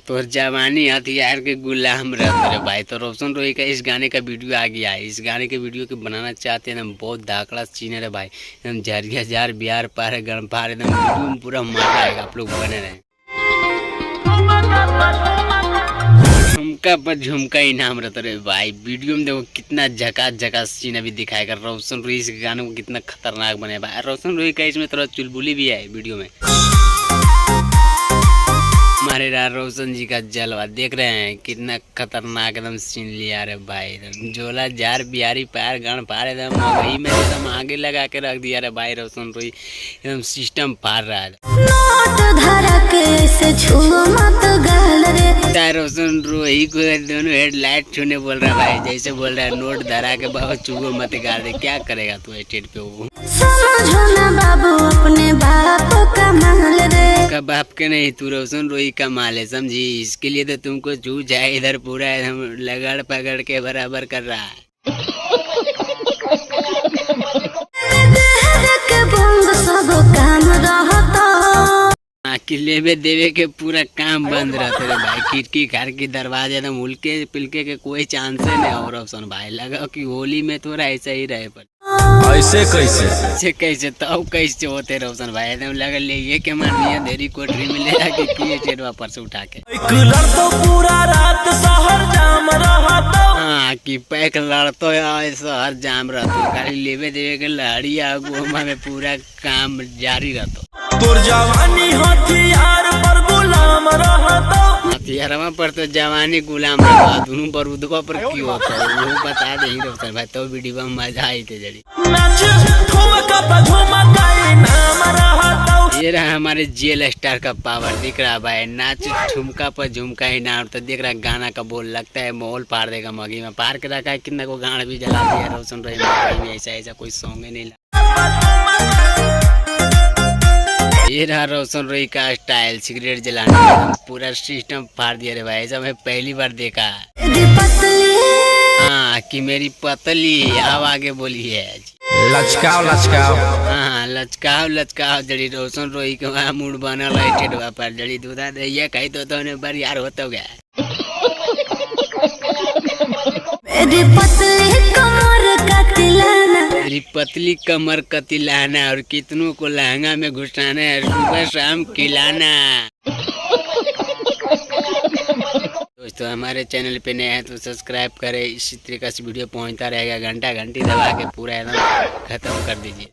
तोर जवानी हथियार के गुलाम रहते रे भाई। तो रोशन रोही का इस गाने का वीडियो आ गया है। इस गाने के वीडियो के बनाना चाहते हैं एकदम बहुत धाकड़ा सीन है रे भाई, एकदम झरिया झार बिहार पार गण पार, एकदम वीडियो में पूरा मजा आएगा, आप लोग बने रहे। झुमका पर झुमका इनाम रहता रे भाई। वीडियो में देखो कितना झकास झकास सीन अभी दिखाएगा। रोशन रोही इस गाने को कितना खतरनाक बने भाई। रोशन रोही का इसमें थोड़ा चुलबुली भी है वीडियो में। हमारे रोशन जी का जलवा देख रहे हैं, कितना खतरनाक एकदम सीन लिया रे भाई। एकदम झोला झार बिहारी पार गण पार एकदम वही में एकदम आगे लगा के रख दिया रे भाई। रोशन रोही एकदम सिस्टम फाड़ रहा है। नोट धरा के से छुओ मत गाल रे। रोशन रोही को दोनों हेडलाइट छूने बोल रहा है भाई, जैसे बोल रहा है नोट धरा के बाबा चुगो मत गाल दे। क्या करेगा तू स्टेज पे वो समझो ना बाबू अपने बाप का माल रे। का बाप के नहीं, तू रोशन रोही का माल है समझी। इसके लिए तो तुमको चू जाए इधर पूरा एकदम लगड़ पकड़ के बराबर कर रहा है। के बंद सब काम रहता। कि लेवे देवे के पूरा काम बंद रहते रे भाई। खिड़की घर की दरवाजे एकदम उलके पिलके के कोई चांस नहीं। और ऑप्शन भाई लगा कि होली में थोड़ा ऐसा ही रहे, पर ऐसे कैसे? ऐसे कैसे तब कैसे होते रोशन भाई? एकदम लगा ले ये के मान लिया देरी कोठरी में ले जाके किए चेरवा पर से उठा के। लड़तो पूरा रात शहर जाम रहतो। हाँ कि पैक लड़तो शहर जाम रहतो, खाली लेवे देवे के लहड़ी गोमा में पूरा काम जारी रहतो। तोर जवानी हथियार पर गुलाम रहतो। हथियारवा पर तो जवानी गुलाम रहता, दोनों बरूदवा पर क्यों होता है वो बता दे रोशन भाई, तो वीडियो में मजा आई थे जड़ी। नाच ठुमका पर झुमका इनाम रहतो। ये रहा हमारे जेल स्टार का पावर दिख रहा भाई, नाच ठुमका पर झुमका इनाम। तो देख रहा गाना का बोल लगता है माहौल पार देगा, मगी में पार के रखा है, कितना को गाना भी जला दिया रोशन रोही में, ऐसा ऐसा कोई सॉन्ग ही नहीं। ये रहा रोशन रोही का स्टाइल सिगरेट जलाने का, पूरा सिस्टम फाड़ दिया रे भाई, ऐसा मैं पहली बार देखा। हाँ कि मेरी पतली अब आगे बोली है। लचकाओ लचकाओ। हाँ लचकाओ लचकाओ जड़ी रोशन रोही के वहाँ मूड बनल है टेडवा पर जड़ी दूधा दैया कही तो बार यार होता गया। मेरी पतली कमर कतिलाना। मेरी पतली कमर कतिलाना और कितनों को लहंगा में घुसाना है, सुबह शाम खिलाना। दोस्तों हमारे चैनल पे नए हैं तो सब्सक्राइब करें, इसी तरीके से वीडियो पहुंचता रहेगा। घंटा घंटी दबा के पूरा एकदम खत्म कर दीजिए।